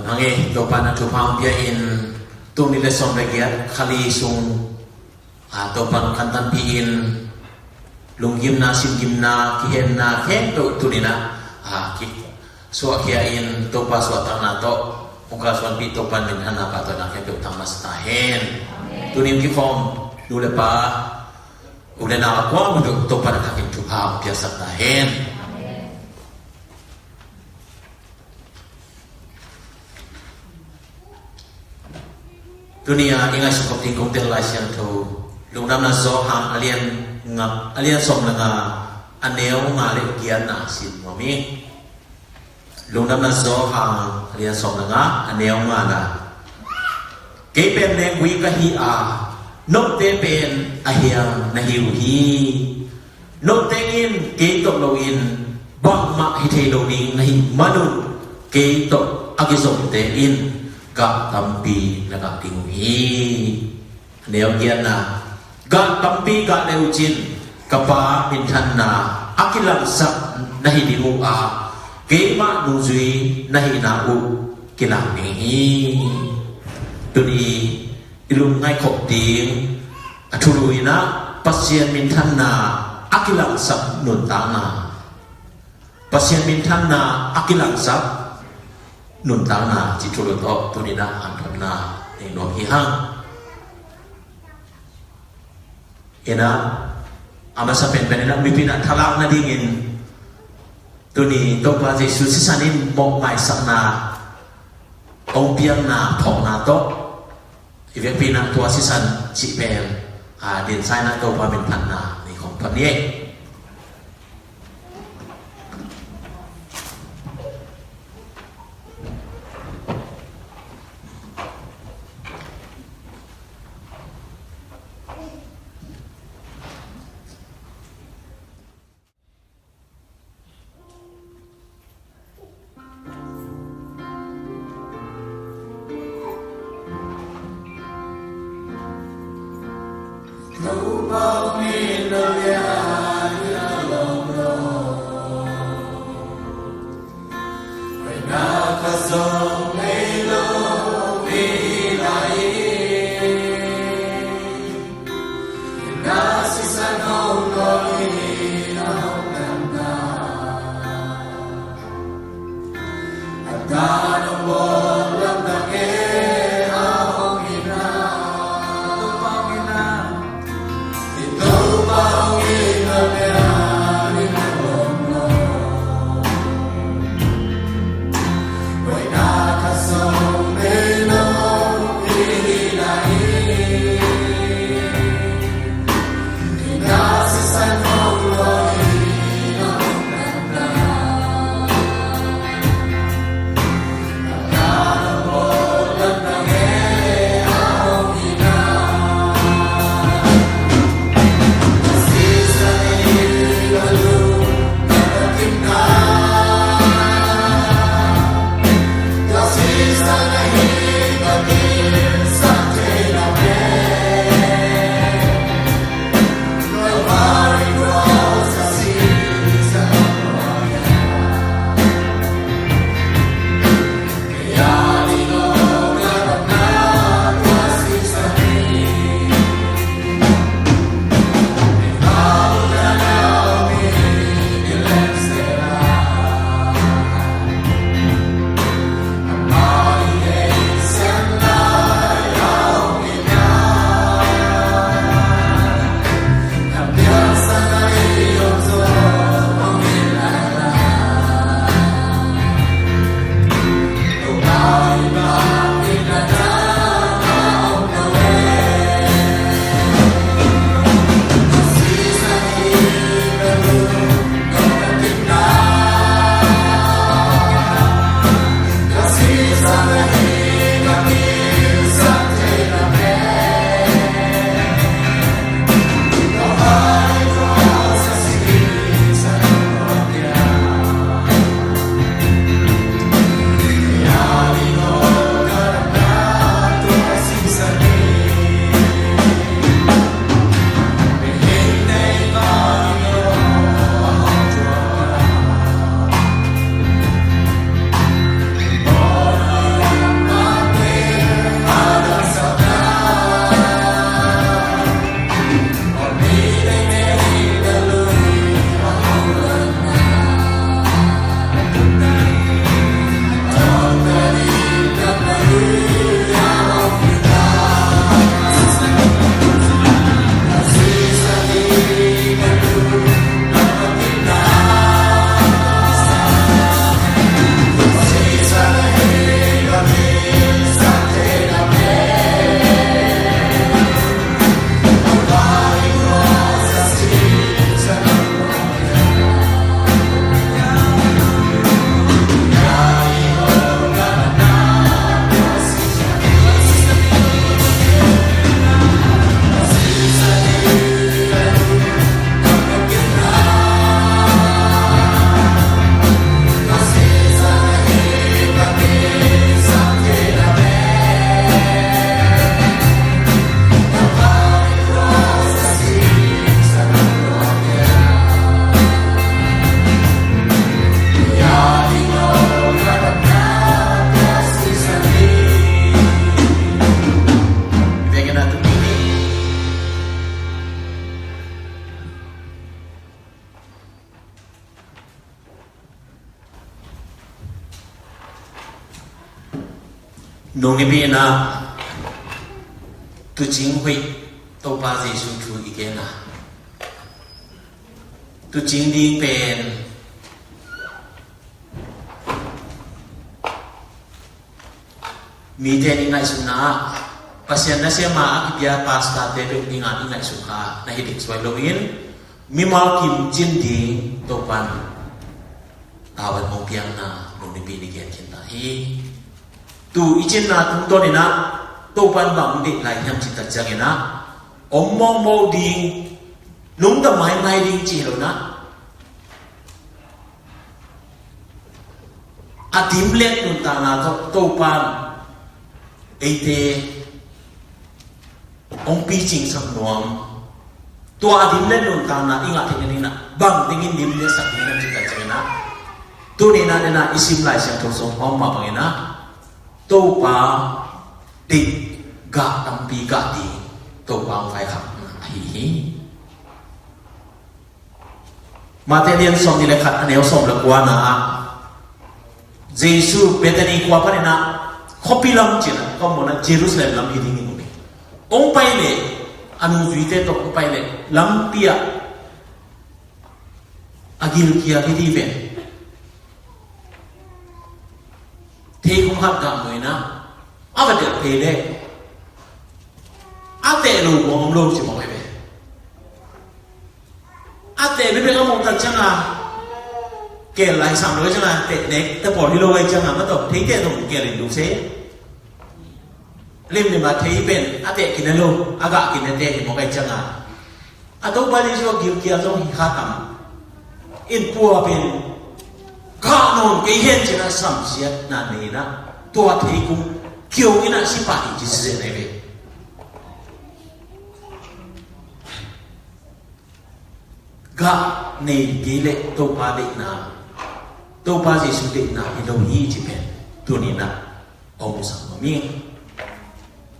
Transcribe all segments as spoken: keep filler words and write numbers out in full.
Hang e, Topa in thupha hong pia in, tul nih le sawm le giat, kha li sung, a, Topa in kantanpih in, lunggimna, singgimna, kihemna khempeuh tuni-in ah, a, kisuahkhia in, Topa suahtakna tawh hong kalsuanpih Topa in minthanna, pahtawina khempeuh tang masa ta hen. Tuni-in kikhawm nu le pa, u le nau a kuamah uh Topa in a thakin thupha hong piaksak ta hen. Tuni-a i ngaihsut khop ding kong tel Lai Siangtho, Lungdamna Johan a lian nga, a lian sawm le nga, a neu nga le giatna sim nuam ing. Lungdamna Johan a lian sawm le nga, a neu ngana. Kei pen lenggui ka hi a, note pen a hiang na hi uh hi. Note in kei tawh loin bangmah hi thei lo ding na hih manun, kei tawh a kizomte in gah tampi na gah ding uh hi. A neu giatna, gah tampi gah le uh cin, ka Pa minthanna a kilangsak na hi ding uh a, keimah nungzui na hihna uh kilang ding hi. Tuni i lungngaih khop ding a thulu in ah Pasian minthanna a kilangsak nuntakna, Pasian minthanna a kilangsak nuntakna cih thulu tawh tuni-in ah hanthotna nei nuam hi hang. In ah, a masa penpen in ah mipi in ah thalak nadingin tuni Topa Jesu sisan in mawh maisakna hong piakna phawkna tawh, i vekpi in ah tua sisan cih pen, a, dinsa in ah Topa minthanna nei khawm phot ni ei. Nung nipi in ah tuucing hoih Topa Jesu thu i gen a, tuucing ding pen mite in i ngaihsutna ah Pasian nasem a a kipia pastorte bek ding a i ngaihsut kha na hi ding suai loin, mimal kim cin ding Topa in tavuan hong piakna nung nipi in i gen khin ta hi. Tu i cinna tungtawn in ah Topa in bang deih lai hiam cih tak ciangin ah, om mawkmawk ding, lungdam maimai ding cih hi lo in ah, a dimlet nuntakna tawh Topa in eite hong picingsak nuam. Tua a dimlet nuntakna i ngah theih nading in ah bang dingin dimletsak ding hiam cih tak ciangin ah, tuni in ah, den ah i sim Lai Siangtho sung a om mah bangin ah Topa deih, gah tampi gah ding Topa hong vaikhakna ahi hi. Matthai a lian sawmnih le khat, a neu sawm le kuana ah Jesu Bethany khua panin ah, khuapi lam cih ah, kawmkawm ah Jerusalem lam hi ding hi. Hong pai leh, a nungzuite tawh hong pai leh, lampi ah a gilkial hi ding ve. Theikhung khat gah mu in ah, a va delh phei leh, a teh lo mawk om lo ci mawk hi ve. A teh bekbek a muh tak ciang a, keel lai sam lo ciang a, teh nek te pawl hi lo ai ciang a, ma tawh thei teh tawh keel in duh se. Limlim a thei pen a teh kine lo, a gah kine teh hi mawk ai ciang a, a Topa Jesu a gilkial zong hi kha tam. In pua pen gah nawn kei hen ci-in ah samsiatna nei in ah, tua theikhung kiu in ah si pah hi ci zen ai ve. Gah nei kei leh Topa deihna, Topa Jesu deihna hi lo hi ci pen tuni in ah hong musak nuam ing.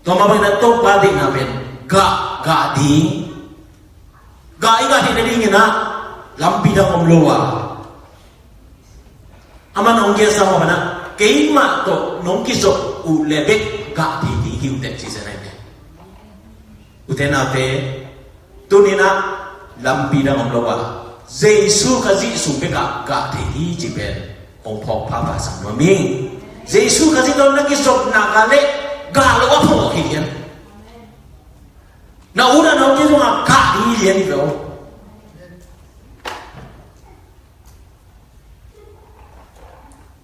Tua mah bangin ah Topa deihna pen gah, gah ding, gah i gah theih nading in ah lampi dang om lo a, aman hong gensa mah bangin ah, keimah tawh nong kizop uh leh bek gah thei ding hi uh teh ci zen ai ve. Ute naute, tuni in ah lampi dang om lo a, Jesu Khazih sung bek ah gah thei hi ci pen hong phawk phapha sak nuam ing. Jesu Khazih tawh na kizopna gah leh gah lo a phawk hi lian. Na u na nau kizong a gah ding hi lian hi lo.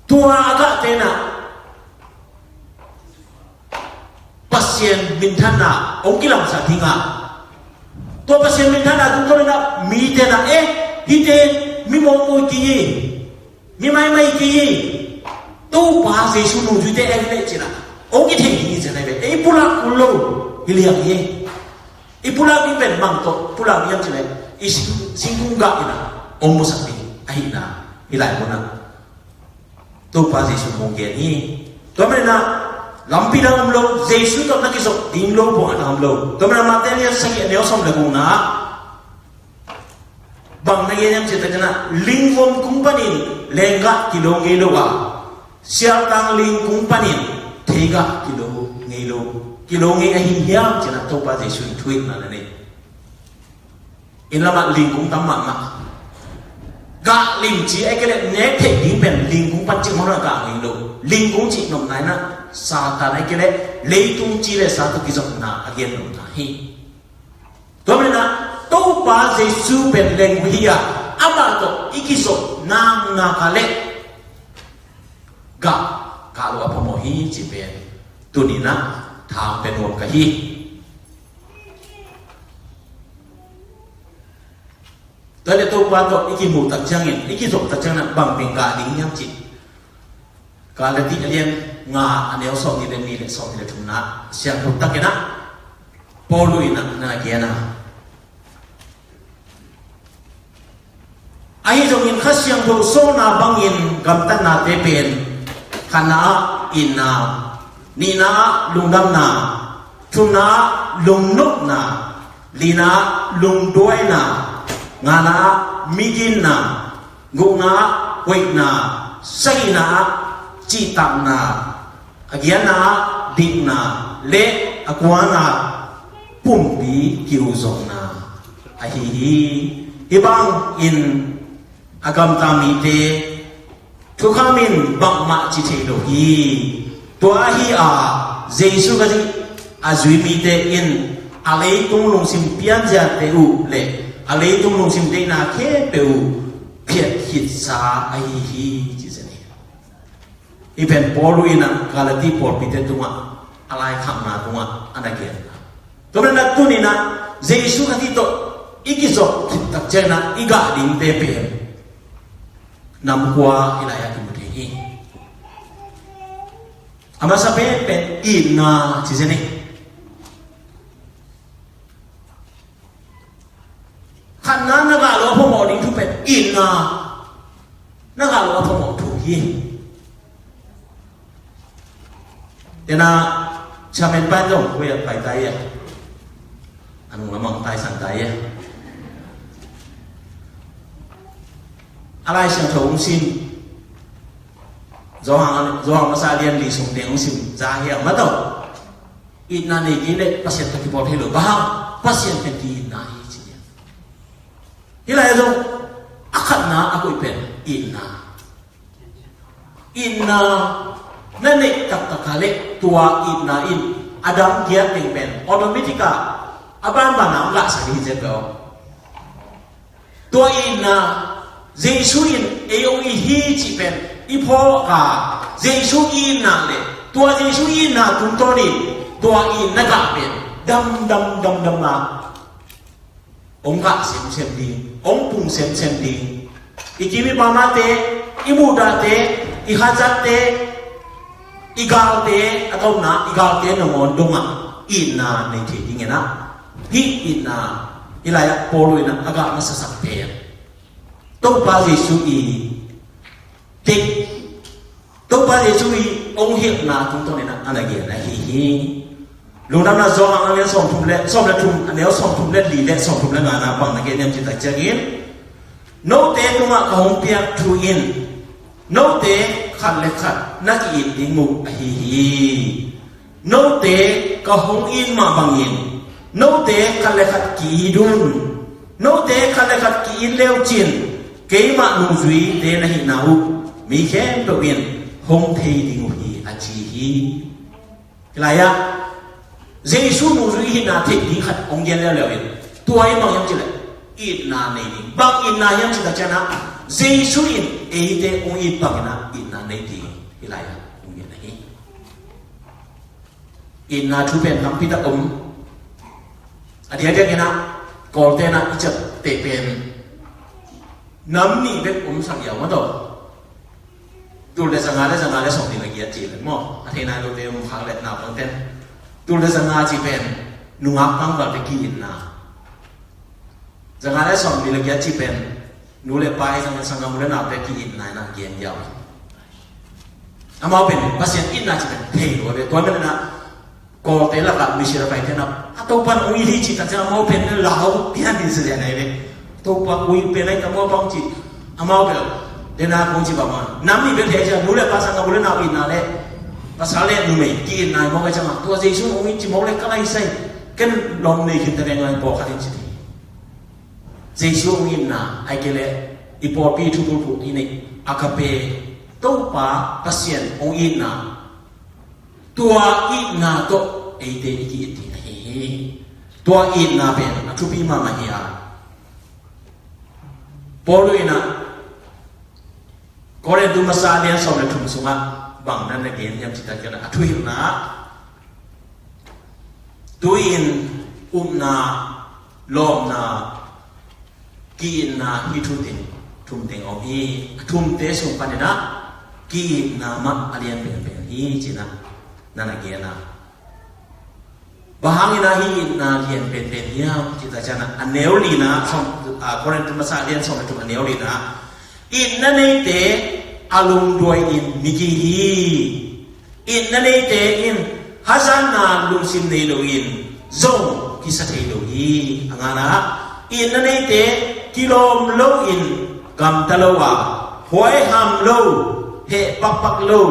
Tua a gahte in ah Pasian minthanna hong kilangsak ding a, tua Pasian minthanna tungtawn in ah mite in ah, eh, hihte mi mawkmawk kei hi, mi maimai kei hi, Topa Jesu nungzuite ahi leh ci-in ah hong kithei ding hi ci-in ah, eh, i pulak kul lo hi liang hi. I pulak ding pen bang tawh pulak ding hiam cih leh, i sing, singkung gah in ah hong musak ding ahihna hih lai mun ah Topa Jesu hong gen hi. Tua manin ah lampi dang om lo, Jesu tawh na kizop ding lo buang a dang om lo. Tua manin ah Matthai a lian sagih, a neu sawm le gukna ah bang na gen hiam cih tak ciang ah, lingvom kung panin leenggah kilo ngei lo a, sialtang ling kung panin theigah kilo ngei lo, kilo ngei ahi hiam ci-in ah Topa Jesu in thuhilhna na nei. Inn lam ah ling kung tam mahmah. Gah ling ci ahih kei leh nek theih ding pen ling kung pan cih mawk lo, gah ngei lo. Ling kung cih nopna in ah Satan ahih kei leh leitung ci le sa tawh kizopna a gen nopna hi. Tua manin ah Topa Jesu pen leng uh hi a, amah tawh i kizop naknak a leh gah, gah lo a phamawh hi ci pen tuni in ah thang pia nuam ka hi. Tua leh Topa tawh i kimuh tak ciangin, i kizop tak ciangin ah bang pen gah ding hiam cih Galati a lian nga, a neu sawmnih le nih le sawmnih le thumna, siangtho takin ah Paul in ah na gen a, ahi zongin Kha Siangtho sawlna bangin gamtatnate pen: khatna ah itna, nihna ah lungdamna, thumna ah lungnopna, lina ah lungduaina, ngana ah miginna, gukna ah hoihna, sagihna ah cihtakna, a giatna ah dikna le a kuana pumpi kiuzawhna ahi hi. Hih bangin a gamta mite thukham in bangmah ci thei lo hi. Tua ahi a, Jesu Khazih a zui mite in a leitung lungsim pianziate uh le a leitung lungsim deihna khempeuh uh phiat khitsa ahi hi, ci zen hi. Hih pen Paul in ah Galati pawlpite tungah a laikhakna tungah a na gen. Tua manin ah tuni-in ah Jesu Khazih tawh i kizop khit tak ciangin ah i gah dingte pen nam kua i lai-ah kimu thei hi. A masa penpen itna ci zen hi. Khatna, na gah lo a phamawh ding thu pen itna, na gah lo a phamawh thu hi. Tena chairman pa zong koi a pai tai a, a nung lamang taisan tai a, a Lai Siangtho hong sim, Johan, Johan masa lian li sung teng hong sim za hi a, ma tawh itna nei kei leh Pasian tawh kibawl thei lo. Bang hang? Pasian pen itna hi ci hi. Hih lai-ah zong a khatna a koih pen itna. Itna na neih taktak a leh tua itna in a dang giat teng pen automatic a a banban a hong gahsak ding hi zen ve aw. Tua itna, Jesu in ei hong it hi cih pen i phawk a, Jesu itna le tua Jesu itna tungtawn in tua itna gah pen damdam damdam a hong gah semsem ding, hong pung semsem ding. I kim i pamate, i muhdahte, i hazatte, i galte a tawpna, i galte nangawn dongah itna nei thei dingin ah, hih itna, hih lai-ah Paul in ah a gah masasak pen Topa Jesu i tek, Topa Jesu i hong hilhna tungtawn in ah a na gen ahi hi. Lungdamna Johan a lian sawmthum le, sawm le thum, a neu sawmthum le li le sawmthum le nga-na bang na gen hiam cih tak ciangin, note tungah ka hong piak thu in note khat le khat na ki-it ding uh ahi hi. Note ka hong it mah bangin note khat le khat ki-it un. Note khat le khat ki-it le uh cin, keimah nungzuite na hihna uh mi khempeuh in hong thei ding uh hi, a ci hi. Hih lai-ah Jesu nungzui hihna theih ding khat hong gen leuleu in, tua in bang hiam cih leh itna nei ding. Bang itna hiam cih tak ciangin ah, Jesu in eite hong it bangin ah itna nei ding, hih lai-ah hong gen ahi. Itna thu pen tampi tak om. A diakdiakin ah Kawlte'n ah i ciapteh pen nam nih bek om sak hi a, maw tawh. Tul le zanga le zanga le sawmnih le giat cih pen maw, a thei nai lote om khak le naupangte'n. Tul le zanga cih pen nungak tangvalte ki-itna. Zanga le sawmnih le giat cih pen nu le pa, i zanga, sanggam u le naute ki-itna in ah gen diau. Amau pen Pasian itna cih pen thei lo ve. Tua manin ah Kawlte lakah mission a paite in ah, a Topa'n hong it hi cih tak ciang amau pen lau pian ding sa lian ahi ve. Topa hong it pen ahi ta maw bang ci. Amau pen dena kong ci bang a, nam nih pen thei ciang, nu le pa, sanggam u le nau itna le pasal le numei ki-itna hi mawk a, ciang a tua Jesu hong it ci mawk le ka lai sai, ken lawm nei khin ta ve ngai, pawlkhat in ci thei. Jesu hong itna, ahih kei leh i pawlpi thu bulphuh i neih, agape, Topa Pasian hong itna, tua itna tawh eite i ki-it ding ahi hi. Tua itna pen a thupi mahmah hi a, Paul in ah Korin tu masa lian sawm le thum sungah bang na na gen hiam cih tak ciang a, a thuhilhna ah tu-in upna, lawpna, ki-itna, hih thu teng, thum teng om hi. A thumte sung panin ah ki-itna mah a lian penpen hi ci-in ah na na gen a. Bang hangin ah hih itna lian penpen hiam cih tak ciang a, a neu lina, sawm, a, Korin tu masa lian sawm le thum a neu lina, itna neite a lungduai in mi ki hi. Itna neite in hazatna lungsim nei loin zong kisa thei lo hi. A ngana ah, itna neite kilawm loin gamta lo a, huaiham lo, heh pakpak lo,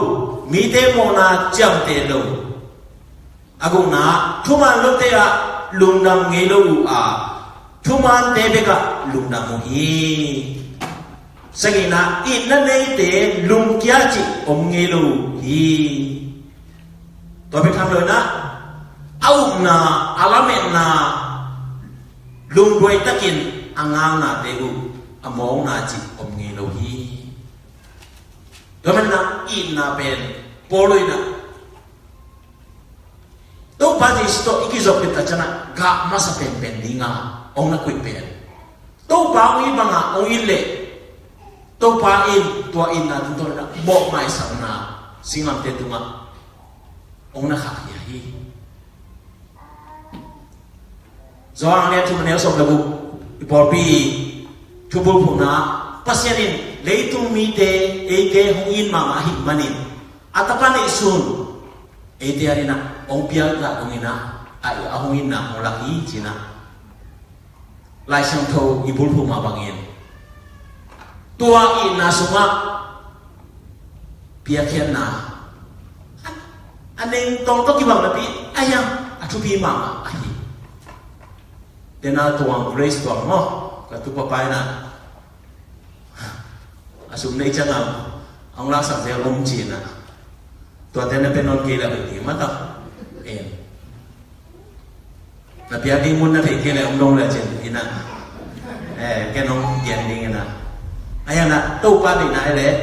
mite mawhna ciamteh lo, A gukna, thuman lote ah lungdam ngei lo uh a, thumante bekah lungdam uh hi. Sagihna, itna neite lungkia cih om ngei lo uh hi. Tua bek tham lo in ah, a upna, a lametna, lungduai takin a ngaknate uh a mawkna cih om ngei lo hi. Tua manin ah itna pen Paul in ah Topa Jesu tawh i kizop khit tak ciangin ah gah masa penpen ding a hong na koih pen, Topa hong it bang a hong it leh, Topa in tua itna tungtawn in ah mawhmaisakna singlamteh tungah hong na khahkhia hi. Johan a lian thum, a neu sawm le guk, i pawlpi thubulphuhna, Pasian in leitung mite eite hong it mahmah ahih manin, a Tapa neihsun eite adingin ah hong piak dongin ah, a, a hong itna hong lak hi, ci-in ah Lai Siangtho i bulphuh mah bangin, tua itna sungah piakkhiatna a, a neng tawng tawh kibang napi, a hiang a thupi mahmah ahi. Tena tuang, Grace tuang maw, ka tu papa in ah, a sum nei ciangin a hong laksak zel om, ci-in ah. Tuate na pia nawn kei leh hoih ding mah ta. En. Na piak ding mun na theih kei leh hong dong leh cin in ah. Eh, ken hong gen ding in ah. A hiang ah Topa deihna hi leh,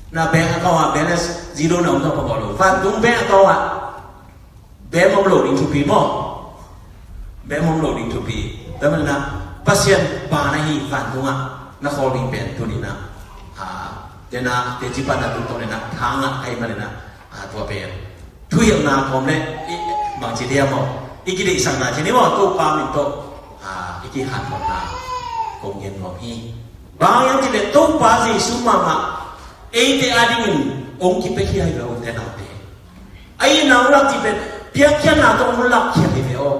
na bank account ah balance zero na om tawh phamawh lo. Vantung bank account ah bem om lo ding thupi maw? Bem om lo ding thupi. Tua manin ah Pasian ban ahi vantungah na khawl ding pen tuni-in ah, a, tena teci panna tungtawn in ah tha ngah ahih manin ah, a, tua pen thuhilhna kawm le i, bangci dia maw, i kideihsakna ci ni maw, Topa min tawh, a, i kihanthawnna kong gen nuam hi. Bang hang hiam cih leh Topa Jesu mahmah eite adingin hong kipiakhia hi lo, u te nau te. A itna hong lak cih pen piakkhiatna tawh hong lakkhia hi ve aw.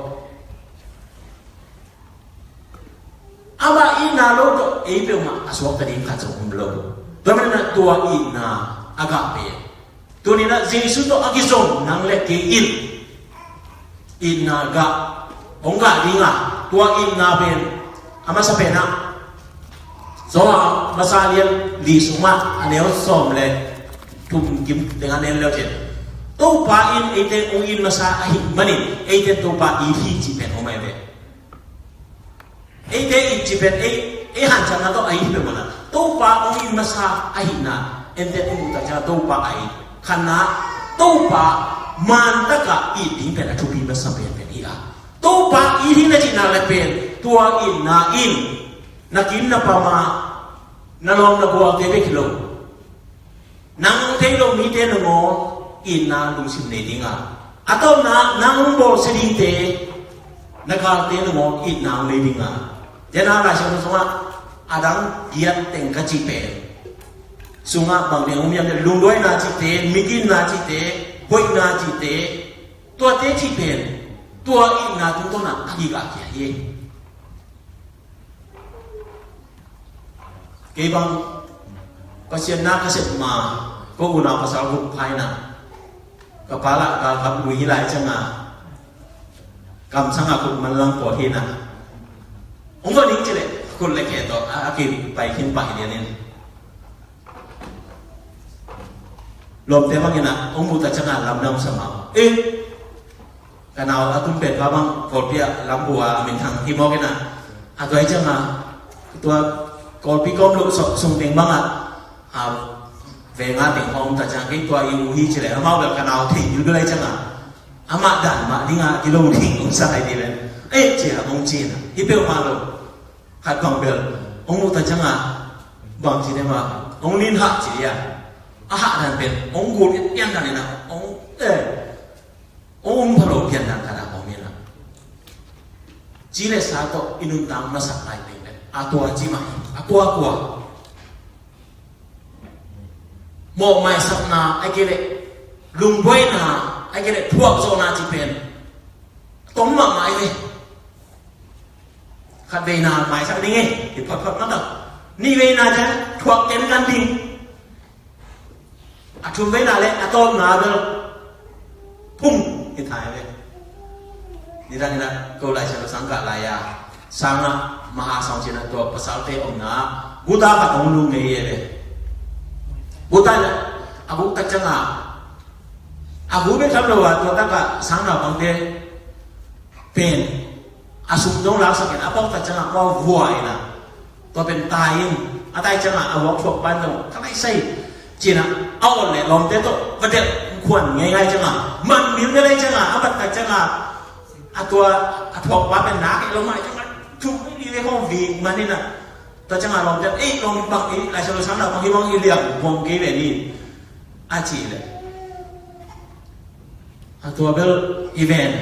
Amah itna lo tawh ei peuhmah a suakta ding khat zong om lo. Tua manin ah tua itna a gah pen, tuni-in ah Jesu tawh a kizom nang le kei in itna gah, hong gah ding a, tua itna pen a masa pen ah Johan masa lian li sungah a neu sawm le thum kim teng a na en le uh cin, Topa in eite hong it masa ahih manin eite Topa it hi cih pen om ahi ve. Eite it cih pen ei, ei hanciamna tawh a it hi peuhmah a, Topa hong it masa ahihna, eite i muh tak ciang Topa a it. Khatna, Topa mantak a it ding pen a thupi masa penpen hi a, Topa it hi na cihna le pen tua itna in na kim na pam a, na lawm na gualte bek hi lo, nang hong thei lo mite nangawn itna lungsim nei ding a, a tawpna nang hong bawlsia dingte, na galte nangawn itna hong nei ding a. Tena Lai Siangtho sungah a dang giat teng ka cih pen sungah bang teng om hiam cih leh, lungduaina cihte, mitinna cihte, hoihna cihte, tuate cih pen tua itna tungtawn a kigah khia hi. Kei bang Pasian na ka sep ma, ko unau pasal guk pha in a, ka pa lah galkap lui hi lai ciang a, kamsang a khut manlang pawt hi in a, hong va ding ci leh khut le khe tawh a, a kipai khin pah hi lian in. Lawmte bang in a hong muh tak ciang a lamdang sa mah. Eh, ka nau a tum pen pa bang Kawlpi ah lambu a minthang hi mawk in a, a tua hi ciang a, tua Kawlpi kawm loh sung teng bang a, a, veng a teng hong tak ciang kei tua i u hi ci leh amau bel ka nau thei bilbil lai ciang a, amah dan mah ding a kilo ding hong sa lai ding leh, eh, ci a hong ci in a, hi peuhmah lo. Khat bang bel hong muh tak ciang a, bang ci ding a, hong nin hah ci dia, a hah dan pen hong gul in pian dan in a, hong, eh, hong um pha lo pian dan khat a om in a. Ci le sa tawh i nuntak masak lai teng pen a tua ci mah hi, a kuakua. Mawhmaisakna ahih kei leh, lungbuaina ahih kei leh, thuakzawhna cih pen tom mahmah hi ve. Khatveina maisak ding hi, i photphot mah tawh. Nihveina ciang thuak tenkan ding. A thumveina le a tawpna bel phung Nidang inah ko Lai Siangtho sang kah lai-a, sangah Maha Saung ci-in ah tua pasalte omna ah guta khat hong lum ngei hi ve. Guta inah a guk tak ciangah, a guk bek tham lo a, tua takah sang naupangte pen a sum dong laksak in a phawk tak ciangah kua vua inah, tua pen tai in, a tai ciangah a vuak thuak pan dong ka lai sai ci-in ah, a awt leh lawmte tawh va delh khuan ngeingai ciangah, man mil na lai ciangah, a bat tak ciangah a tua a thuak pa pen nak eh lo mai ciangah, thum i li ve khong vik man inah, tua ciangah lawmte, "Ei, lawm bang i Lai Siangtho sang naupang hi bang i liam buang kei ve ni," a cih leh, a tua bel i ven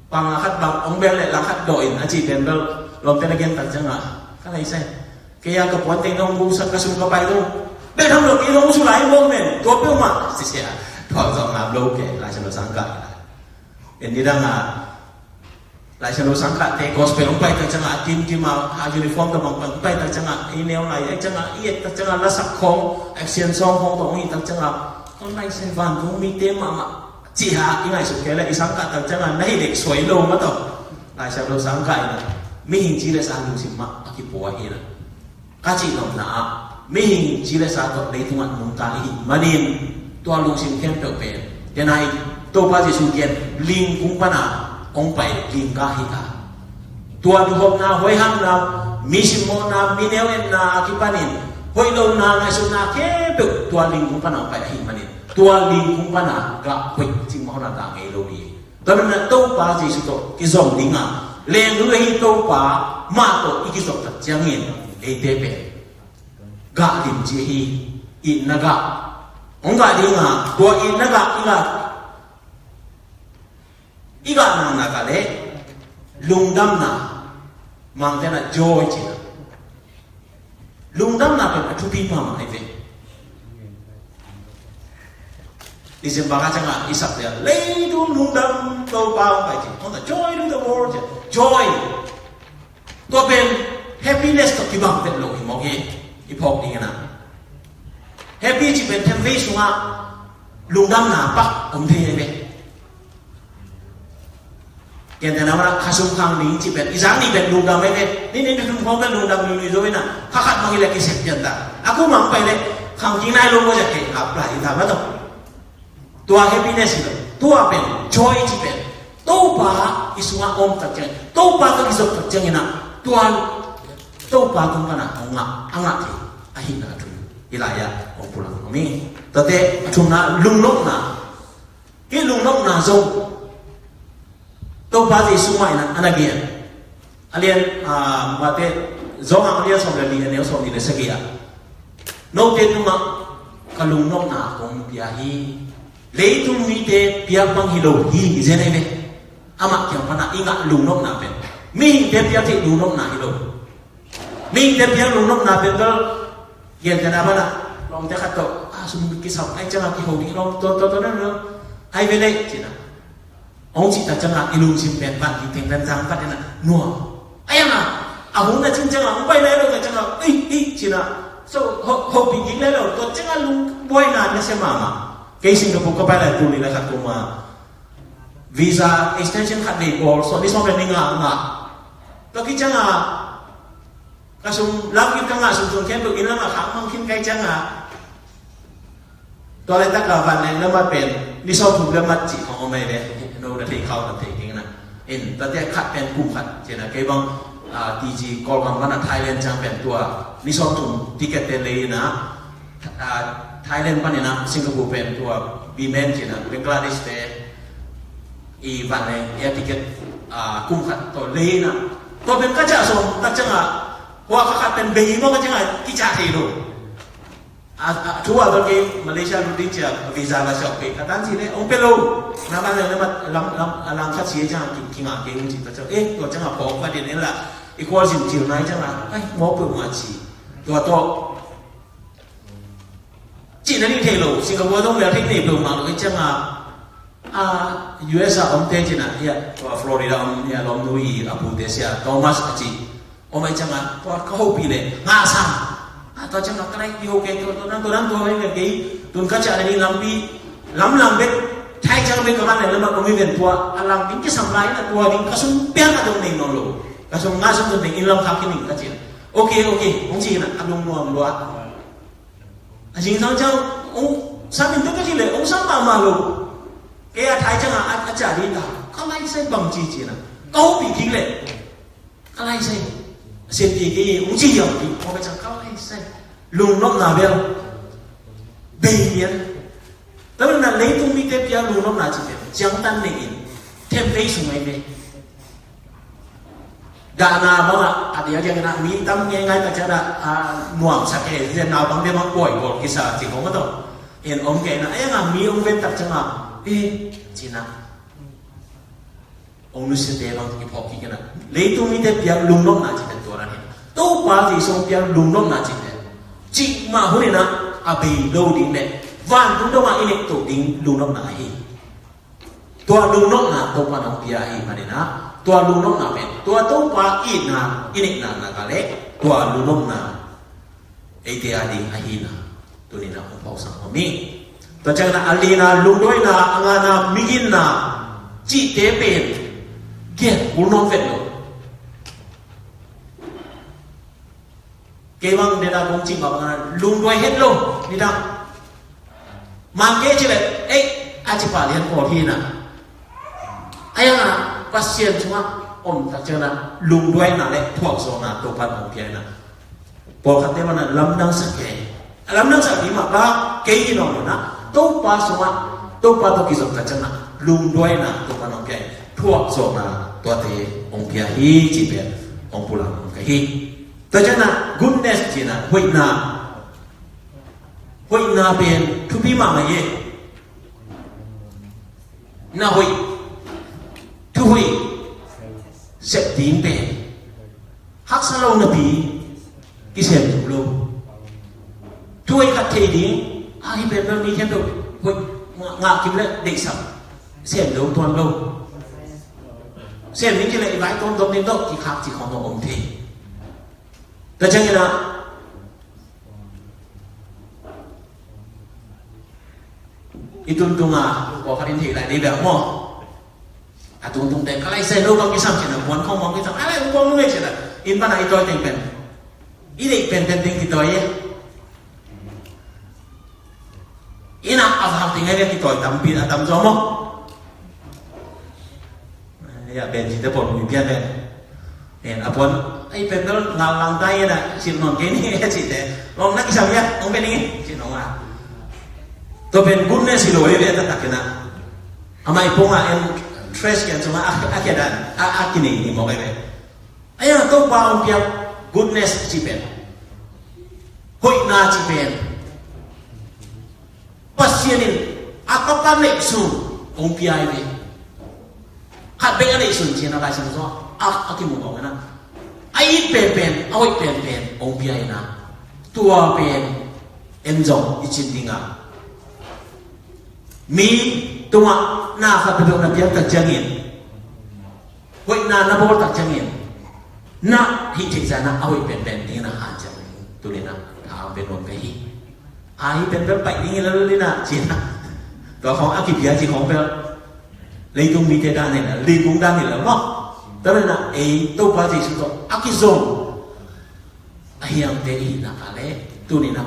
pang a khat bang hong bel leh la khat dawh in a cih pen bel lawmte na gen tak ciangah, ka lai sai, kei a ka puan teng hong busak, ka sum ka pai lo, bel tham lo kei hong su lai mawk men, tua peuhmah sisia, tua zong ngam lo kei Lai Siangtho sang kah. Pen nidang a Lai Siangtho sang kahte gospel hong pai tak ciangah, a team team a, a uniform tawh bang hong pai tak ciangah, i neu lai tak ciangah, i et tak ciangah, lasak khong, action song khong tawh hong it tak ciangah, hong lai sai, vantung mite mahmah cih a i ngaihsut kei leh, i sang kah tak ciangah na hih dek suai lo mah tawh. Lai Siangtho sang kah inah mihing ci le sa lungsim mah a kipua hi inah, ka cih nopna ah, mihing ci le sa tawh leitungah nungta i hih manin, tua lungsim khempeuh pen, tua nai Topa Jesu gen, ling kung pana hong pai ling gah hi ta. Tua duhopna, huaihamna, mi simmawhna, mi neu etna a kipanin hoih lohna, ngaihsutna khempeuh tua ling kung pana hong pai ahih manin, tua ling kung pana gah hoih cing mawhna ta ngei lo hi. Tua manin ah Topa Jesu tawh kizom ding a, leng ding ahi Topa mah tawh i kizop tak ciangin, eite pen gah limci ahi, itna gah hong gah ding a, tua itna gah i gah, i gah nang nak leh lungdamna, Mangte in ah joy ci-in ah, lungdamna pen a thupi mahmah hi ve. December kha ciangah i sak dia, "Leitung lungdam Topa hong pai," ci. Hong ta, "Joy to the world," ci. Joy. Tua pen happiness tawh kibang vet lo hi mawk hi. I phawk ding in ah, happy cih pen themvei sungah lungdamna pak om thei hi ve. Gentehna mah in ah, khasum khang nih cih pen, i zak nih pen lungdam hi ve. Nih nih thum khawng pen lungdam nunung zo in ah, kha khat mah hi leh kisep pian ta. A kum ah hong pai leh khang kik nai lo maw, zak kei apply hi ta mah tawh. Tua happiness hi lo. Tua pen joy cih pen, Topa i sungah om tak ciang, Topa tawh kizop tak ciangin ah, tua Topa tung pan ah hong ngah, a ngah thei ahihna thu i lai-ah hong pulak om hi. Tuate a thumna, lungnopna. Hih lungnopna zong Topa Jesu mah in ah a na gen. A lian, ah, Mate, Johan a lian sawm le li, a neu sawm nih le sagih ah, "Note tungah ka lungnopna kong pia hi. Leitung mite piak bang hi lo hi," hi zen hi ve. Amah kiang pan ah i ngah lungnopna pen, mihingte piak theih lungnopna hi lo. Mihingte piak lungnopna pen bel, gentehna mah in ah, lawmte khat tawh a sum kisam ahih ciangah kiho ding lawm, tua tua tua na na, ai ve leh ci-in ah hong cih tak ciangah i lungsim pen van ding teng pen zang phat in ah nuam. Ai ang ah, a hun a cin ciangah, hong pai nai lo tak ciangah, "Ei, ei," ci-in ah, so, ho, hopih kik nai lo, tua ciangah lungbuaina na sia mahmah. Kei Singapore ka pai lai, tul nih le khat kum ah visa extension khat nei pawl, so, ni sawm le ni nga ngah. Tua khit ciangah ka sum, lam kip ka ngah sum sung khempeuh inn lamah khak mang khin ka hih ciangah, tua laitak a vanleng lamah pen ni sawmthum lamah cih khong om hi ve. No na thei khau na thei ding in ah. In, tuate khat pen kum khat ci-in ah, kei bang, ah, T G Kawlgam pan ah Thailand ciang pen tua ni sawmthum ticket te lei in ah, ah, Thailand pan in ah Singapore pen tua bimen ci-in ah, Bangladesh te i vanleng air ticket, ah, kum khat tawh lei in ah, tua pen ka ciah sawm tak ciangah, hua kha khat pen bei maw ka ciangah kiciah thei lo. A, a, thu a bel kei Malaysia lut ding ci-a visa la siau kei ka tan ci leh hong pia lo. Na ban leng lam, lam, a lang khat si ciangah ki, kingah kei hong ci ta ciang, eh, tua ciangah phawk va den en la, i khualzin cil nai ciangah, ai, mawk peuhmah ci. Tua tawh cihna ding thei lo, Singapore dong bel thei nei peuhmah lo, i ciangah, a, U S a omte ci-in ah, hia, tua Florida om, hia, lawmnu i a pute Sia Thomas a ci. Om ahih ciangah, tua ka hopih leh ngahsam. A, tua ciangah ka nai kiho kei, tua, tua nan, tua nan, tua nan kei, tun ka ciah nading lampi lamlam bek, Thai Ka bek ka van leh lamah kong hi ven tua a lang ding kisam lai in a tua ding ka sum pian a dong nei nawn lo. Ka sum nga sum dong nei in lam khak hi ning ka ci. Ok, ok, hong ci in a a lungnuam lua. A zingsang ciang hong sam in tua ka ci leh hong sam mahmah lo. Kei a thai ciang a a ca ding ta ka lai sai bang ci ci in a ka hopih kik leh ka lai sai. A sianpi kei hong ci hiam pi hong ka ciang ka lai sai. Lungnopna bel bei lian. Tua na leitung mite pia lungnopna ci te ciangtan nei in themvei sung ai ve. Dahna bangah a diakdiak inah mi tam ngeingai tak cianah a nuamsak e zia naupang bia bang kuai bawl kisa ci kong a tawh. En om kei inah a iangah mi om ven tak ciangah e cinah ong nusiate bang kiphawk kik inah leitung mite piak lungnopna ci pen tua nan hin Topa Jesu ong piak lungnopna ci pen cih mah hun inah a bei lo ding le vantung dongah i neih toh ding lungnopna ahi. Tua lungnopna Topa nong pia ahi maninah tua lungnopna pen tua Topa itna i neihna nak a le tua lungnopna eite a ding ahina tuninah hong phawksak hong hi. Tua ciangna a lina lungduaina a ngana miginna cihte pen gen kul nong vet lo. Kei bang nena kong cih mah bangin lungduai het lo nidang. Man kei ci leh ei a ci pah lian pawl hi na. A iangah Pasian sungah om tak ciangin lungduaina le thuakzawhna Topa nong pia hi na. Pawlkhatte bangin lamdang sak kei. A lamdang sak ding mah bang kei hi nawn lo na. Topa sungah Topa tawh kizom tak ciangin lungduaina Topa nong pia hi. Thuakzawhna tuate hong pia hi ci pen hong pulak nong ka hi. Tua ciangin goodness cihna hoihna. Hoihna pen thupi mahmah hi. Na hoih, thuhoih sep ding pen haksa lo napi kisem lo. Thuhoih khat thei ding a hi pen mi khempeuh hoih ngah kim le deihsak sem lo tuan lo. Sem ding ci le i vai tuan dom ding tawh kikhak ci khawng tawh om thei. Tua ciangin ah i tuntunga pawlkhat in theih lai dei bek maw? A tungtungte ka lai sai lo bang kisam cihna puan khawng bang kisam a lai bang lo ngai cihna in pana i tawi teng pen i deih penpen teng kitawi e. Ina a vak teng ngai bek kitawi tampi a tam zaw maw? Ya ben cite pawl mui pian ben. En a puan ai pen bel ngal lang tai na sin non ke ni cite. Long na kisam ya ong ben ni sin ong a. To pen goodness lo e ve ta tak na. Amai ponga en trash kian suma a a kian a a kini ni mo ve. Aya Topa ong piak goodness ci pen. Hoihna ci pen. Pasian in a tapa neihsun hong pia hi ve. Khat bek a neihsun cian a Lai Siangtho sungah a, a kimu kawm hi na. A it penpen, a hoih penpen hong pia hi na. Tua pen en zong i cin ding a. Mi tungah na khat peuhpeuh na piak tak ciangin hoihna na bawl tak ciangin na hih theihsa na a hoih penpen ding na hanciam ding tuni na tha hong pia nuam ka hi. A hih penpen paih ding hi lel ding na ci na tua khawng a kipia ci khawng pel leitung mite dan hi na leikung dan hi lel maw? Tua na ei Topa Jesu tawh a kizom a hiamte i hihna ka le tuni na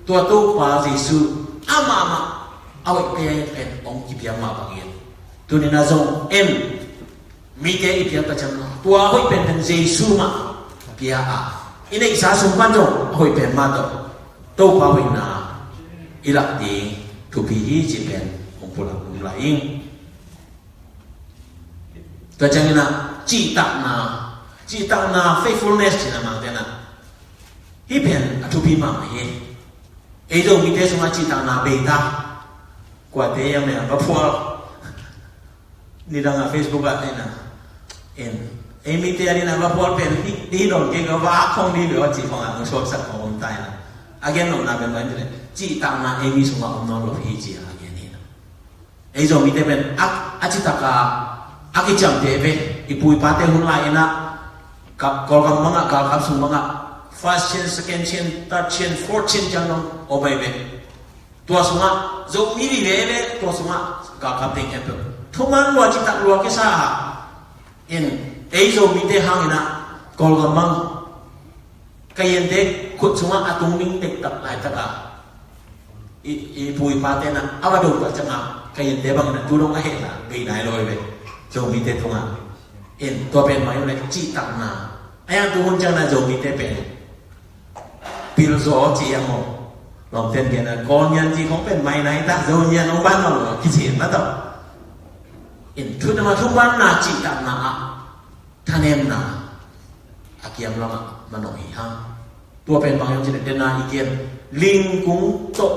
tua Topa Jesu amah mah a hoih penpen hong kipia mah bangin tuni na zong en mite i piak ka ciang tua hoih penpen Jesu mah pia a i neihsa sung pan zong a hoih pen mah tawh Topa hoihna i lak ding thupi hi ci pen hong pulak hong lai ing. Tua ciangin ah cihtakna, cihtakna faithfulness cihna mangte na hih pen a thupi mahmah hi. Ei Zomite sungah cihtakna bei ta. Kuate a mel va phual. Nidang a Facebook ah tena en ei mite a dina va phual pen hi dong kei ka va khong di lo ci khong a nung suaksak khong om tai na. A gen nopna pen va in tile cihtakna ei mi sungah om nawn lo hi ci a gen hi na. Ei Zomite pen a, a citak a, a kiciamteh ve i pu i pate hun lai in a Kawlgam bangah galkap sung bangah first chain, second chain, third chain, fourth chain ciang dong om ahi ve. Tua sungah Zomi vive le tua sungah galkap teng khempeuh thuman lua, citak lua kisa a, in ei Zomite hangin ah Kawlgam bang ka yente khut sungah a tung ding dektak laitak a, i, i pu i pate na a va do tak ciangah ka yente bangin ah tu dong a hehna bei nai lo hi ve. Zomite tungah in tua pen mai le cihtakna a, yang tu hun ciang na Zomite pen pilzaw ci a maw? Lawmten gen a Kawl nian ci khong pen mai nai ta, Zo nian hong ban lo kici na tawh. In thutna ma thubanna cihtakna ah thanemna a kiam lamah manawh hi hang. Tua pen bang hiam cih leh dena i gen lingkung tawh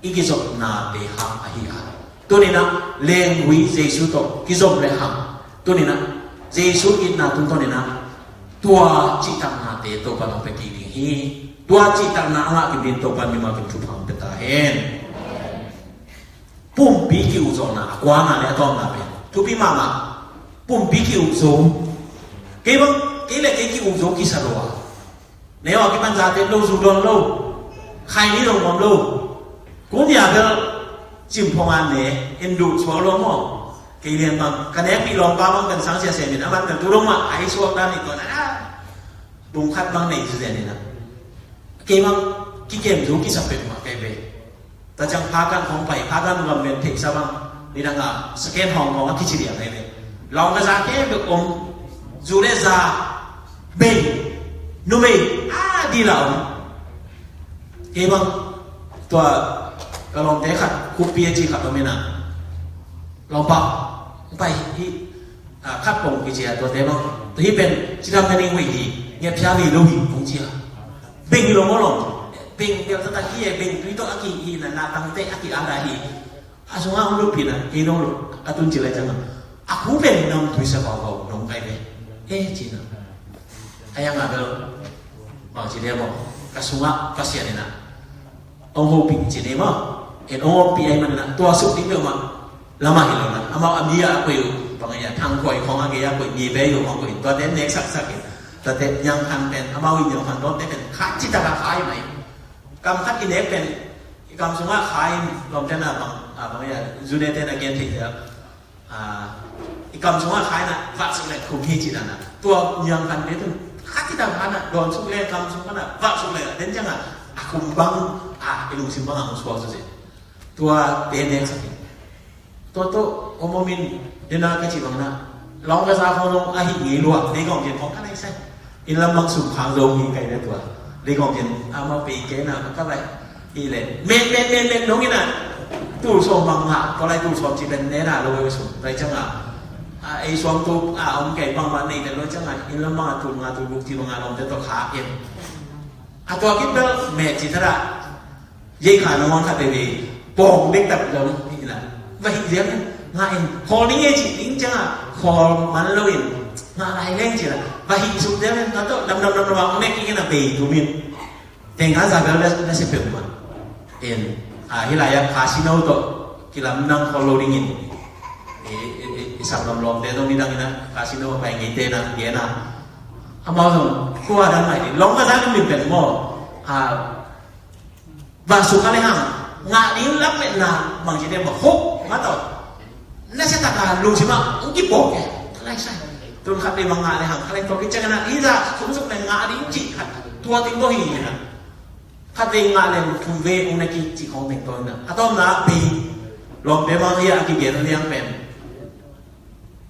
i kizopnate hang ahi a. Tuninah lengui Jesu tawh kizom le hang. Tuninah Jesu itna tungtawninah tua cihtaknate Topa nong pia kik ding hi. Tua cihtakna a ngah kim din Topa mimal kim thupha hong pia ta hen. Pumpi ki-ukzawhna a kuana le a tawpna pen thupi mahmah. Pumpi ki-ukzo. Kei bang, kei le kei ki-ukzo kisa lo a. Neu a kipan zate lo, zu dawn lo. Khai ni lo ngom lo. Kun ya bel cimphong a ne, en duh suak lo maw? Kei lian bang ka nekpih lawmpa bang kan sang sia semin a man kan tu lo mah a i suak dan i tuan a. Bung khat bang nei sia sia ni na. Kei bang kikem zu kisa pek mah kei ve. Tua ciang phakan hong pai, phakan gam ven theihsa bang nidang a second Hong Kong a kici liang ahi ve. Lawng ka za kei bek om, zu le za, bei, numei a di la om. Kei bang tua ka lawmte khat khuppi a ci khat om ina. Lawmpa, hong pai hi. A, khat pong kici a tuate bang. Tua hi pen cidam na ning wei hi, ngiat phia wei lo hi kong ci a. Beng hi lo maw lawm. Beng bel taktak hi e, beng tui tawh a ki hi na, na tangte a ki ada hi. A sungah hong lutpih na kei dong lo a tun ci lai ciangah a khu pen nam tui sa vau vau dong kai ve. E ci na. A yang a bel bang ci dia maw. Ka sungah Pasian ina. Hong hopih ci ni maw. En hong hopih ahi manina tua suk ding peuhmah lamah hi lo na. Amau a mi a koih uh bang a thang koih khong a gei a koih mi bei uh khong koih tuate nek saksak in. Tuate nyang khan pen amau i nyang khan tuate pen khat ci taka khai mai. Kam khat i nek pen i kam sungah khai in lawmte na bang a bang a zunete na gen thei zel. A, i kam sungah khai na vah suk le khum hi ci dan a. Tua nyang khan te tun khat ci taka na dawn suk le kam sungah na vah suk le den ciangah a khum bang a i lungsim bang a hong suak suse. Tua te nek sak hi. Tua tua om om in dena ka ci bang na lawng ka za khong zong a hi ngei lua dei kong gen kong ka nai sai. In lam bang sum khang zong hi kai na tua dei kong gen a mau pei kei na ka vai. Hi le men men men men nong ina tul sawm bang nga tua lai tul sawm ci ben ne na lo sum lai ciangah a ei suang tu a om kei bang ma nei den lo ciangah in lam bang a tul nga tul guk ci bang a lawmte tua kha em. A tua kit bel me ci thara. Yei kha na ngon khat veve pawng dek tak zong hi na. Va hih ziang in ngah in khawl ding e cih ding ciangah khawl man lo in ngah lai leng ci na. Va hih suk ziang in na tawh dam dam dam dam a nek in a bei tum in. Teng kha za bel na si peuhmah. In a hi lai a casino tawh kilam nang khawl lo ding in. I, i, i, i sang lam lawmte zong nidang in a casino a pai ngeite na gen a. Amau zong khua dan mai ding lawng ka za ding min pen maw. A Vah suk a le hang ngah ding lam metna bangci te mah huk mah tawh na sia taka lungsim ah hong kipawk e. Ka lai sai tun khat vei bang ngah le hang ka lai tawh kiciang na i za sum suk le ngah ding cih khat tua ting bawh hi na. Khat vei ngah le thum vei hong na ki cih khong teng tawh na a tawm na pi lawm pe bang hi a kigen liang pen.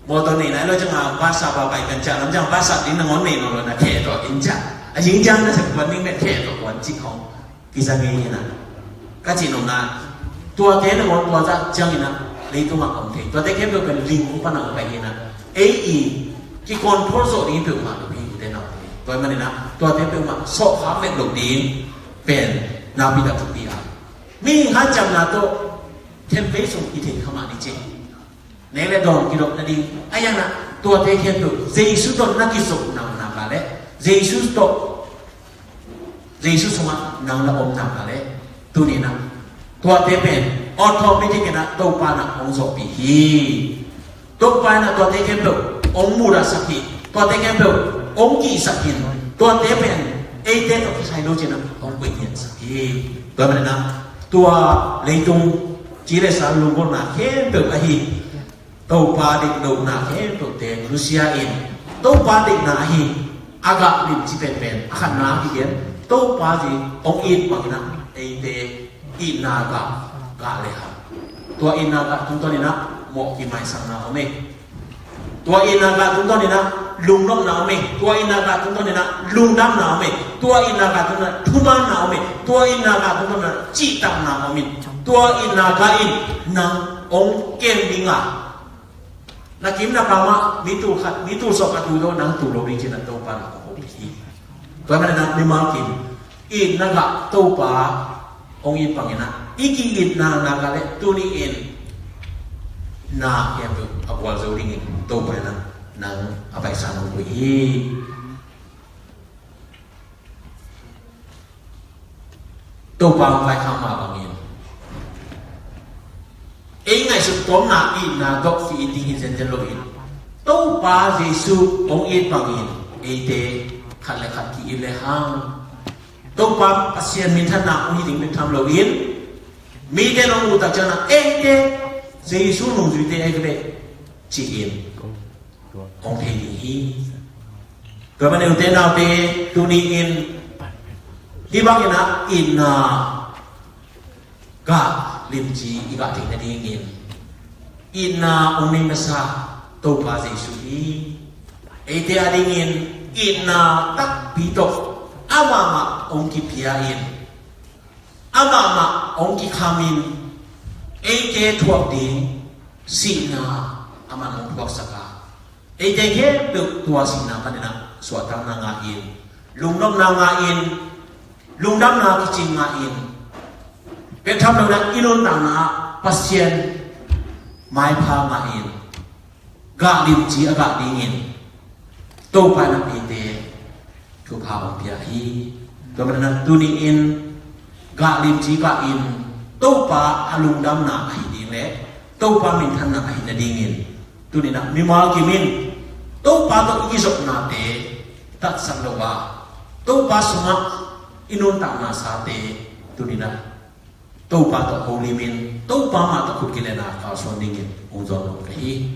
Mawtaw nei nai lo ciangah WhatsApp ah pai kan ciah lam ciangah WhatsApp ding nangawn nei nawn lo na kheh tawh in ciah a zing ciang na sep kuan ding met kheh tawh kuan cih khawng kisa ngei hi na. Ka cih nopna tuate nangawn tua zah ciangin ah leitungah om thei tuate khempeuh pen ling hong pan a om pai hi na. Ei i kikawn phor zawh ding peuhmah lo hi ute nau thei tua hi manin ah tuate peuhmah sawhkhak let lo ding pen nakpi tak thupi a. Mihing hanciamna tawh thempei sung i thei kha mah ni cih. Nek le dawn kidop nading a iang ah tuate khempeuh Jesu tawh na kizop nang nak a le Jesu tawh Jesu sungah nang na om nak a le tuni na tuate pen automatic in ah Topa na hong zawhpih hi. Topa in ah tuate khempeuh hong mudahsak hi. Tuate khempeuh hong kihsak hi. Tuate pen eite tawh kisai lo cin ah hong koih ngiatsak hi. Tua manin ah tua leitung ci le sa lunggulhna khempeuh ahi, Topa deih lohna khempeuhte nusia in, Topa deihna ahi a gah limci penpen a khatna kigen, Topa zui hong it bangin ah eite itna gah gah le hang, tua itna gah tungtawn in ah mawh kimaisakna om e. Tua itna gah tungtawn in ah lungnopna om e. Tua itna gah tungtawn in ah lungdamna om e. Tua itna gah tungtawn in ah thumanna om e. Tua itna gah tungtawn in ah cihtakna om in, tua itna gah in nang hong kem ding a, na kim na pam ah mi tul khat, mi tul sawm a tu lo, nang tu lo ding ci-in ah Topa na hong hopih hi. Tua manin ah mimal kim itna gah Topa hong it bangin ah i ki-itna na gah le tuni in na khempeuh a gualzo dingin Topa in ah nang a paisa nong koih hi. Topa hong vaikhak mah bangin ei ngaihsut tawmna itna dawh ki-it ding hi zenzen loin, Topa Jesu hong it bangin eite khat le khat ki-it le hang, Topa Pasian minthanna hong hi ding bek tham loin, mite nong muh tak ciangin ah eite Jesu nungzuite ahi ve ci-in hong thei ding hi. Tua manin ute naute, tuni in hih bangin ah itna gah limci i gah theih nadingin itna hong nei masa Topa Jesu hi. Eite adingin itna takpi tawh amah mah hong kipia in, amah mah hong kikham in, eite thuak ding sihna amah hong thuaksak a, eite khempeuh tua sihna panin ah suahtakna ngah in, lungnopna ngah in, lungdamna kicing ngah in, bek tham loin ah i nuntakna ah Pasian maipha ngah in, gah limci a gah dingin Topa in ah eite thupha hong pia hi. Tua manin ah tuni in gah limci gah in Topa a lungdamna ahi ding le Topa minthanna ahi nadingin tuni in ah mimal kim in Topa tawh i kizopnate tatsak lo a, Topa sungah i nuntakna sate tuni in ah Topa tawh holim in, Topa mah tawh khut kilenna kalsuan dingin hong zawn nuam ka hi.